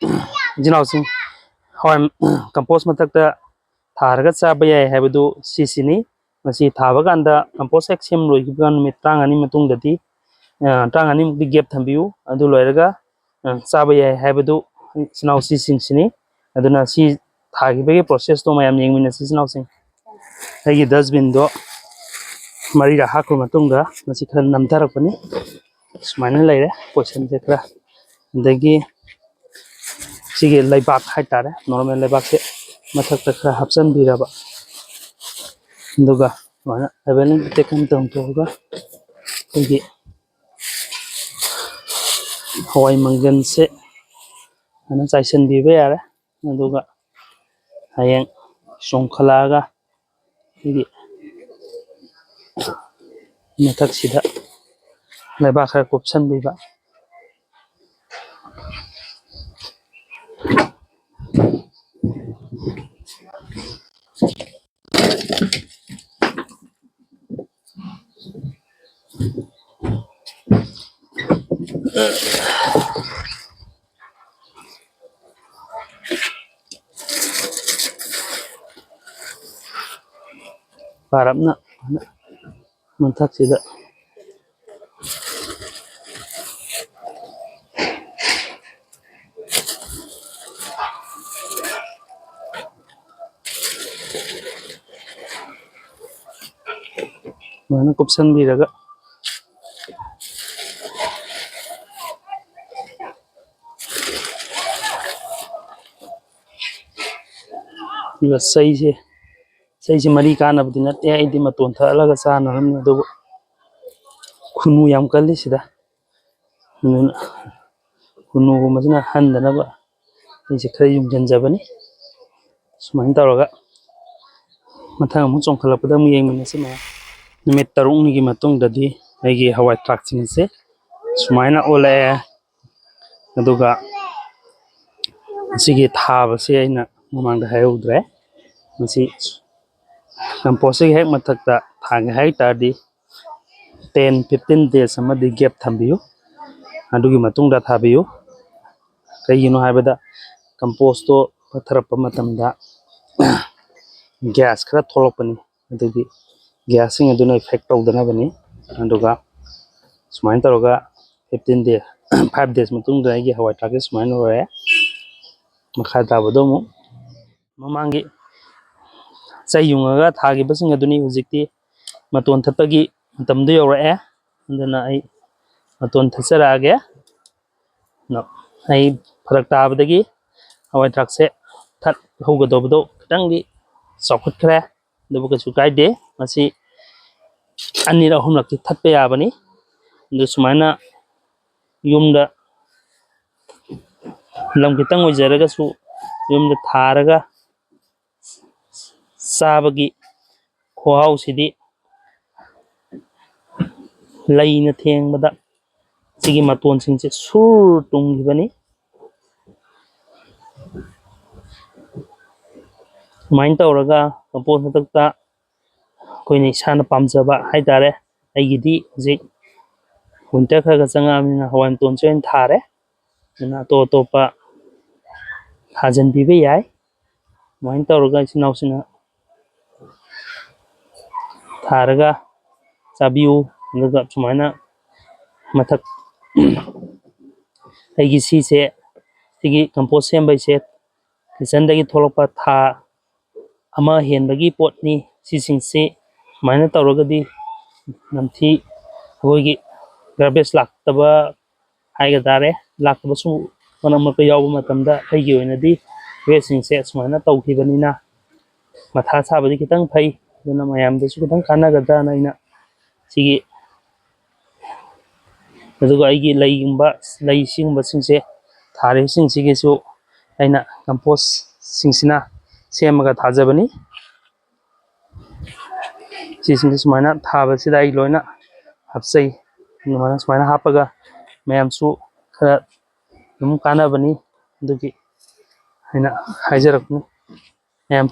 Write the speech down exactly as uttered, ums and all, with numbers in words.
ꯏꯆꯤꯟ ꯏꯅꯥꯎꯁꯤꯡ, ꯍꯋꯥꯏ ꯀꯝꯄꯣꯁ ꯃꯊꯛꯇ ꯊꯥꯔꯒ ꯆꯥꯕ ꯌꯥꯏ ꯍꯥꯏꯕꯗꯨ ꯁꯤꯁꯤꯅꯤ꯫ ꯃꯁꯤ ꯊꯥꯕ ꯀꯥꯟꯗ ꯀꯝꯄꯣꯁ ꯍꯦꯛ ꯁꯦꯝ ꯂꯣꯏꯈꯤꯕ ꯅꯨꯃꯤꯠ ꯇꯔꯥꯃꯉꯥꯅꯤ ꯃꯇꯨꯡꯗꯗꯤ, ꯑ, ꯇꯔꯥꯃꯉꯥꯅꯤꯃꯨꯛꯇꯤ ꯒꯦꯞ ꯊꯝꯕꯤꯌꯨ꯫ ꯑꯗꯨ ꯂꯣꯏꯔꯒ, ꯑ, ꯆꯥꯕ ꯌꯥꯏ ꯍꯥꯏꯕꯗꯨ ꯏꯆꯤꯟ ꯏꯅꯥꯎ ꯁꯤꯁꯤꯡꯁꯤꯅꯤ꯫ ꯑꯗꯨꯅ ꯁꯤ ꯊꯥꯈꯤꯕꯒꯤ ꯄ꯭ꯔꯣꯁꯦꯁꯇꯣ ꯃꯌꯥꯝ ꯌꯦꯡꯃꯤꯟꯅꯁꯤ ꯏꯆꯤꯟ ꯏꯅꯥꯎꯁꯤꯡ꯫ ꯑꯩꯒꯤ ꯗꯁꯕꯤꯟꯗꯣ ꯃꯔꯤꯔꯛ ꯍꯥꯞꯈ꯭ꯔ ꯃꯇꯨꯡꯗ ꯃꯁꯤ ꯈꯔ ꯅꯝꯊꯔꯛꯄꯅꯤ꯫ ꯁꯨꯃꯥꯏꯅ ꯂꯩꯔꯦ ꯄꯣꯏꯁꯟꯁꯦ ꯈꯔ꯫ ꯑꯗꯒꯤ ꯁꯤꯒꯤ ꯂꯩꯕꯥꯛ ꯍꯥꯏꯇꯥꯔꯦ, ꯅꯣꯔꯃꯦꯜ ꯂꯩꯕꯥꯛꯁꯦ ꯃꯊꯛꯇ ꯈꯔ ꯍꯥꯞꯆꯤꯟꯕꯤꯔꯕ, ꯑꯗꯨꯒ ꯁꯨꯃꯥꯏꯅ ꯂꯦꯕꯦꯂꯤꯡ ꯇꯦꯛ ꯑꯃ ꯇꯧꯊꯣꯛꯑꯒ ꯑꯩꯈꯣꯏꯒꯤ ꯍꯋꯥꯏ ꯃꯪꯒꯟꯁꯦ ꯐꯖꯅ ꯆꯥꯏꯁꯤꯟꯕꯤꯕ ꯌꯥꯔꯦ꯫ ꯑꯗꯨꯒ ꯍꯌꯦꯡ ꯆꯣꯡꯈꯠꯂꯛꯑꯒ ꯑꯩꯈꯣꯏꯒꯤ ꯃꯊꯛꯁꯤꯗ ꯂꯩꯕꯥꯛ ꯈꯔ ꯀꯨꯞꯁꯟꯕꯤꯕ꯫ ꯄꯥꯔꯞꯅ ꯃꯊꯛꯁꯤꯗ ꯁꯨꯃꯥꯏꯅ ꯀꯨꯞꯁꯟꯕꯤꯔꯒ ꯑꯗꯨꯒ ꯆꯩꯁꯦ, ꯆꯩꯁꯦ ꯃꯔꯤ ꯀꯥꯟꯅꯕꯗꯤ ꯅꯠꯇꯦ, ꯑꯩꯗꯤ ꯃꯇꯣꯟ ꯊꯠꯂꯒ ꯆꯥꯅꯕꯅꯤ꯫ ꯑꯗꯨꯕꯨ ꯈꯨꯅꯨ ꯌꯥꯝ ꯀꯜꯂꯤ ꯁꯤꯗ, ꯑꯗꯨꯅ ꯈꯨꯅꯨꯒꯨꯝꯕꯁꯤꯅ ꯍꯟꯗꯅꯕ ꯑꯩꯁꯦ ꯈꯔ ꯌꯨꯡꯁꯤꯟꯖꯕꯅꯤ꯫ ꯁꯨꯃꯥꯏꯅ ꯇꯧꯔꯒ ꯃꯊꯪ ꯑꯃꯨꯛ ꯆꯣꯡꯈꯠꯂꯛꯄꯗ ꯑꯃꯨꯛ ꯌꯦꯡꯃꯤꯟꯅꯁꯤ ꯃꯌꯥꯝ꯫ ꯅꯨꯃꯤꯠ ꯇꯔꯨꯛꯅꯤꯒꯤ ꯃꯇꯨꯡꯗꯗꯤ ꯑꯩꯒꯤ ꯍꯋꯥꯏ ꯊ꯭ꯔꯥꯛꯁꯤꯡꯁꯦ ꯁꯨꯃꯥꯏꯅ ꯑꯣꯜꯂꯛꯑꯦ꯫ ꯑꯗꯨꯒ ꯃꯁꯤꯒꯤ ꯊꯥꯕꯁꯦ ꯑꯩꯅ ꯃꯃꯥꯡꯗ ꯍꯥꯏꯍꯧꯗ꯭ꯔꯦ꯫ ꯃꯁꯤ ꯀꯝꯄꯣꯁꯁꯤꯒꯤ ꯍꯦꯛ ꯃꯊꯛꯇ ꯊꯥꯒꯦ ꯍꯥꯏ ꯇꯥꯔꯗꯤ ten fifteen days ꯑꯃꯗꯤ gap ꯊꯝꯕꯤꯌꯨ꯫ ꯑꯗꯨꯒꯤ ꯃꯇꯨꯡꯗ ꯊꯥꯕꯤꯌꯨ꯫ ꯀꯩꯒꯤꯅꯣ ꯍꯥꯏꯕꯗ, compost ꯇꯣ ꯄꯠꯊꯔꯛꯄ ꯃꯇꯝꯗ gas ꯈꯔ ꯊꯣꯛꯂꯛꯄꯅꯤ꯫ ꯑꯗꯨꯒꯤ gas ꯁꯤꯡ ꯑꯗꯨꯅ effect ꯇꯧꯗꯅꯕꯅꯤ꯫ ꯑꯗꯨꯒ ꯁꯨꯃꯥꯏꯅ ꯇꯧꯔꯒ fifteen day, five days ꯃꯇꯨꯡꯗ ꯑꯩꯒꯤ ꯍꯋꯥꯏ ꯊ꯭ꯔꯥꯛꯁꯦ ꯁꯨꯃꯥꯏꯅ ꯑꯣꯏꯔꯦ꯫ ꯃꯈꯥ ꯇꯥꯕꯗꯣ ꯑꯃꯨꯛ, ꯃꯃꯥꯡꯒꯤ ꯆꯩ ꯌꯨꯡꯉꯒ ꯊꯥꯈꯤꯕꯁꯤꯡ ꯑꯗꯨꯅꯤ ꯍꯧꯖꯤꯛꯇꯤ ꯃꯇꯣꯟ ꯊꯠꯄꯒꯤ ꯃꯇꯝꯗꯣ ꯌꯧꯔꯛꯑꯦ꯫ ꯑꯗꯨꯅ ꯑꯩ ꯃꯇꯣꯟ ꯊꯠꯆꯔꯛꯑꯒꯦ꯫ ꯑꯗꯣ ꯑꯩ ꯐꯔꯛ ꯇꯥꯕꯗꯒꯤ ꯍꯋꯥꯏ ꯊ꯭ꯔꯥꯛꯁꯦ ꯊꯠꯍꯧꯒꯗꯧꯕꯗꯣ ꯈꯤꯇꯪꯗꯤ ꯆꯥꯎꯈꯠꯈ꯭ꯔꯦ, ꯑꯗꯨꯕꯨ ꯀꯩꯁꯨ ꯀꯥꯏꯗꯦ꯫ ꯃꯁꯤ ꯑꯅꯤꯔꯛ ꯑꯍꯨꯝꯂꯛꯇꯤ ꯊꯠꯄ ꯌꯥꯕꯅꯤ꯫ ꯑꯗꯨ ꯁꯨꯃꯥꯏꯅ ꯌꯨꯝꯗ ꯂꯝ ꯈꯤꯇꯪ ꯑꯣꯏꯖꯔꯒꯁꯨ ꯌꯨꯝꯗ ꯊꯥꯔꯒ ꯆꯥꯕꯒꯤ ꯈꯨꯍꯥꯎꯁꯤꯗꯤ ꯂꯩꯅ ꯊꯦꯡꯕꯗ ꯁꯤꯒꯤ ꯃꯇꯣꯟꯁꯤꯡꯁꯦ ꯁꯨꯔ ꯇꯨꯝꯈꯤꯕꯅꯤ꯫ ꯁꯨꯃꯥꯏꯅ ꯇꯧꯔꯒ compost ꯃꯊꯛꯇ ꯑꯩꯈꯣꯏꯅ ꯏꯁꯥꯅ ꯄꯥꯝꯖꯕ ꯍꯥꯏꯇꯥꯔꯦ, ꯑꯩꯒꯤꯗꯤ ꯍꯧꯖꯤꯛ winter ꯈꯔ ꯈꯔ ꯆꯪꯉꯛꯑꯕꯅꯤꯅ ꯍꯋꯥꯏ ꯃꯇꯣꯟꯁꯦ ꯑꯣꯏꯅ ꯊꯥꯔꯦ꯫ ꯑꯗꯨꯅ ꯑꯇꯣꯞ ꯑꯇꯣꯞꯄ ꯊꯥꯖꯤꯟꯕꯤꯕ ꯌꯥꯏ꯫ ꯑꯗꯨꯃꯥꯏꯅ ꯇꯧꯔꯒ ꯏꯆꯤꯟ ꯏꯅꯥꯎꯁꯤꯡꯅ ꯊꯥꯔꯒ ꯆꯥꯕꯤꯌꯨ꯫ ꯑꯗꯨꯒ ꯁꯨꯃꯥꯏꯅ ꯃꯊꯛ ꯑꯩꯒꯤ ꯁꯤꯁꯦ, ꯁꯤꯒꯤ compost ꯁꯦꯝꯕꯩꯁꯦ kitchen ꯗꯒꯤ ꯊꯣꯛꯂꯛꯄ ꯊꯥ ꯑꯃ ꯍꯦꯟꯕꯒꯤ ꯄꯣꯠꯅꯤ꯫ ꯁꯤꯁꯤꯡꯁꯤ ꯁꯨꯃꯥꯏꯅ ꯇꯧꯔꯒꯗꯤ ꯅꯝꯊꯤ, ꯑꯩꯈꯣꯏꯒꯤ garbage ꯂꯥꯛꯇꯕ ꯍꯥꯏꯒ ꯇꯥꯔꯦ, ꯂꯥꯛꯇꯕꯁꯨ ꯃꯔꯛ ꯃꯔꯛꯇ ꯌꯥꯎꯕ ꯃꯇꯝꯗ ꯑꯩꯒꯤ ꯑꯣꯏꯅꯗꯤ waste ꯁꯤꯡꯁꯦ ꯁꯨꯃꯥꯏꯅ ꯇꯧꯈꯤꯕꯅꯤꯅ ꯃꯊꯥ ꯁꯥꯕꯗꯤ ꯈꯤꯇꯪ ꯐꯩ꯫ ꯑꯗꯨꯅ ꯃꯌꯥꯝꯗꯁꯨ ꯈꯤꯇꯪ ꯀꯥꯟꯅꯒꯗ꯭ꯔꯅ ꯑꯩꯅ ꯁꯤꯒꯤ, ꯑꯗꯨꯒ ꯑꯩꯒꯤ ꯂꯩꯒꯨꯝꯕ, ꯂꯩ ꯁꯤꯒꯨꯝꯕꯁꯤꯡꯁꯦ ꯊꯥꯔꯤꯕꯁꯤꯡꯁꯤꯒꯤꯁꯨ ꯑꯩꯅ compost ꯁꯤꯡꯁꯤꯅ ꯁꯦꯝꯃꯒ ꯊꯥꯖꯕꯅꯤ꯫ ꯁꯤꯁꯤꯡꯁꯦ ꯁꯨꯃꯥꯏꯅ ꯊꯥꯕꯁꯤꯗ ꯑꯩ ꯂꯣꯏꯅ ꯍꯥꯞꯆꯩ꯫ ꯑꯗꯨꯃꯥꯏꯅ ꯁꯨꯃꯥꯏꯅ ꯍꯥꯞꯄꯒ ꯃꯌꯥꯝꯁꯨ ꯈꯔ ꯑꯗꯨꯝ ꯀꯥꯟꯅꯕꯅꯤ꯫ ꯑꯗꯨꯒꯤ ꯑꯩꯅ ꯍꯥꯏꯖꯔꯛꯄꯅꯤ꯫ ꯃꯌꯥꯝ